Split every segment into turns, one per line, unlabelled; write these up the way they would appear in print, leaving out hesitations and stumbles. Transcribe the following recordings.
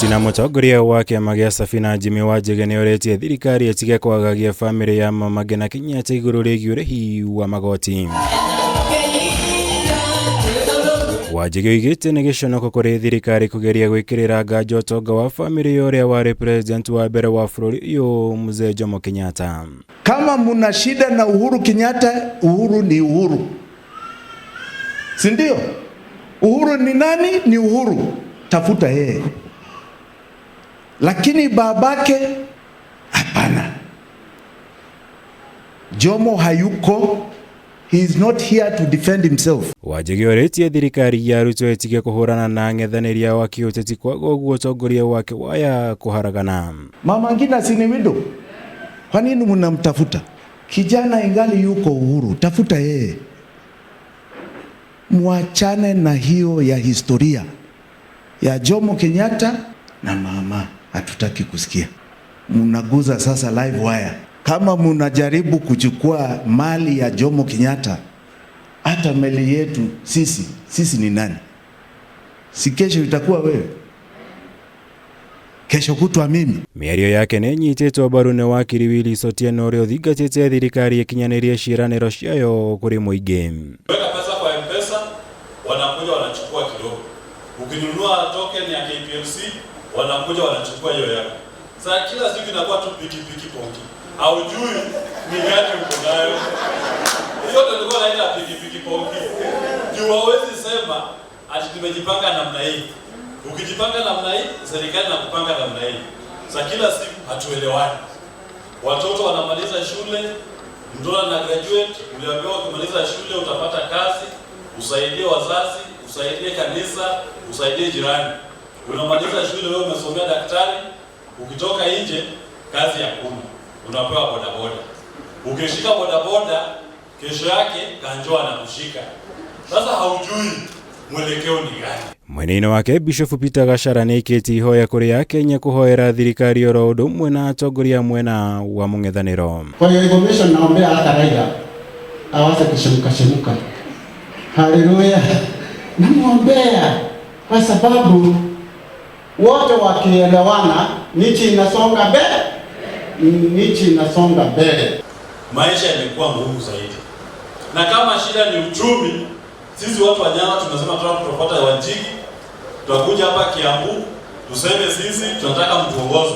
Mũteti na mũtongoria wa kĩama gĩa Safina Jimmy Wanjigi nĩorĩtie thirikari ĩtige kwagagia bamĩrĩ ya Mama Ngina Kenyatta igũrũ rĩgiĩ ũrĩhi wa magoti. Wanjigi oigĩte nĩ gĩconoko kũrĩ thirikari kũgeria gwĩkĩrĩra nganja ũtonga wa bamĩrĩ ya ũrĩa warĩ president wa mbere wa bũrũri ũyũ Mzee Jomo Kenyatta.
Kama muna shida na Uhuru Kenyatta, Uhuru ni Uhuru, si ndio? Uhuru ni nani? Ni Uhuru, tafuta yeye. Lakini babake hapana. Jomo hayuko, he is not here to defend himself.
Wanjigi orĩtie thirikari ya Ruto ĩtige kũhũrana na ang'ethanĩri ao a kĩũteti kwaga ũguo ũtongoria wake waya kũharagana.
Mama Ngina si ni widow? Kwa nini mnamtafuta? Kijana ingali yuko Uhuru, tafuta yeye. Mwachane na hiyo ya historia ya Jomo Kenyatta na mama, hatutaki kusikia. Mnaguza sasa live wire. Kama mnajaribu kuchukua mali ya Jomo Kenyatta, hata meli yetu sisi ni nani? Si kesho itakuwa wewe, kesho kutwa mimi.
Mĩario yake nĩ ĩnyitĩtwo mbaru nĩ wakiri Willis Otieno ũrĩa ũthingatĩte thirikari ĩkinyanĩrie ciĩranĩro ciayo kũrĩ mũingĩ.
Weka pesa kwa M-Pesa, wanakuja wanachukua kidogo. Ukinunua token ya KPLC, wanakuja wanachukua hiyo yako. Sasa kila siku inakuwa tu piki piki ponki. Haujui ni gani uko nayo. Hiyo ndio nilikuwa naita piki piki ponki. Juu hauwezi sema ati tumejipanga namna hii. Ukijipanga namna hii, serikali inakupanga namna hii. Sasa kila siku hatuelewani. Watoto wanamaliza shule, mtoto ana graduate, uliambiwa ukimaliza shule utapata kazi, usaidie wazazi, usaidie kanisa, usaidie jirani. Unamaliza shule wewe umesomea daktari, ukitoka nje kazi hakuna, unapewa bodaboda. Ukishika bodaboda, kesho yake kanjo anakushika. Sasa haujui mwelekeo ni gani.
Mwena-inĩ wake Bishop Peter Gachara nĩ aikĩtie ihoya kũrĩ akenya kũhoera thirikari oro ũndũ ũmwe na atongoria mwena wa mũng'ethanĩro.
Kwa hiyo information naombea hata Raila aweze kushemuka shemuka. Haleluya. Namwombea kwa sababu wote wakielewana nchi inasonga mbele, nchi inasonga mbele.
Maisha yamekuwa ngumu zaidi, na kama shida ni uchumi, sisi watu wa Nyanza tumesema tunataka kufuata Wanjigi, tutakuja hapa Kiambu tuseme sisi tunataka mtuongoze,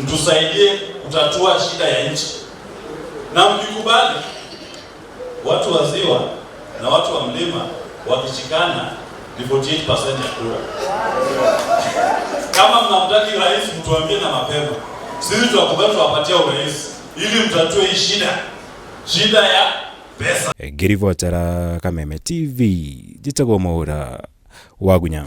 mtusaidie kutatua shida ya nchi, na mkikubali, watu wa ziwa na watu wa mlima wakishikana ni 48% ya kura. Kama mnamtaki rais, mtuambie na mapema, sisi tutakubali, tuwapatia urais ili mtatue hii shida, shida ya pesa.
Ngĩribotera Kameme TV, njĩtagwo Mwaũra wa Gunya.